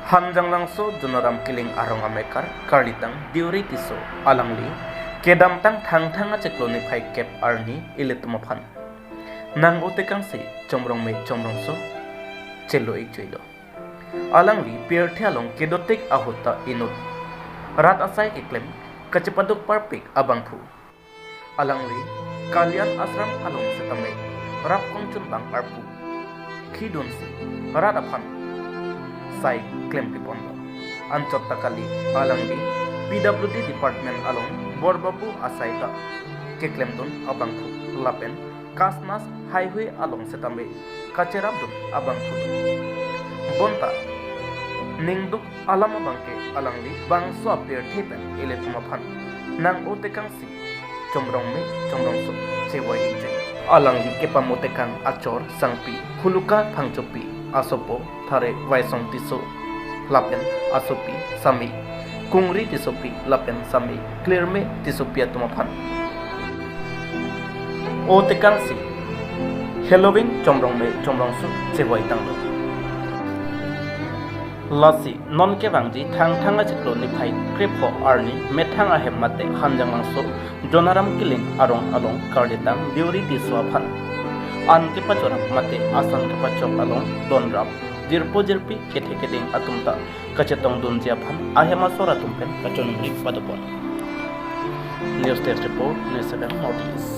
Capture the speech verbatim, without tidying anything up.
Hanjanglangso Jonaram Killing arong amekar Karlitang Deuri Tisso alangli kedamtang Thangthang achiklo niphai kep arni ilitum aphan nang-o tekangsi chomrong me chomrongso chelo-ik juilo. Alangli pirthe along kedotik ahut ta inut rat asai keklem kachepaduk parpik abangphu. Alangli Kalyan Ashram along setame rap kongchun bang arpu khidunsi rat aphan sai klem piponlo. Anchot ta kali, alangli P W D department along borbabu asai ta keklemdun abangphu lapen kasnas highway along setame kacherapdun abangphu. Bonta ningduk alam abangke alangli bangso apirthe pen ilitum aphan nang-o tekangsi chomrong me chomrongso chevoi-ik jui. Alangli kepamo tekang achor Sangpi, Phuluka Phangchopi, asopo Thare Vaisong Tisso lapen asopi Sami Kungri Tissopi lapen Sami Klirme Tissopi atum aphan o tekangsi heloving chomrong me chomrongso chevoi tanglo. Lasi non kevangji Thangthang achiklo niphai krepho arni methang ahem mate Hanjanglangso Jonaram Killing arong along Karlitang Deuri Tisso aphan an kepachorap mate asan kepachok along donrap jirpo jirpi kethe keding atum ta kachetongdunji aphan ahem asor atum pen kachoningri padopon. News Desk Report, News seven North East.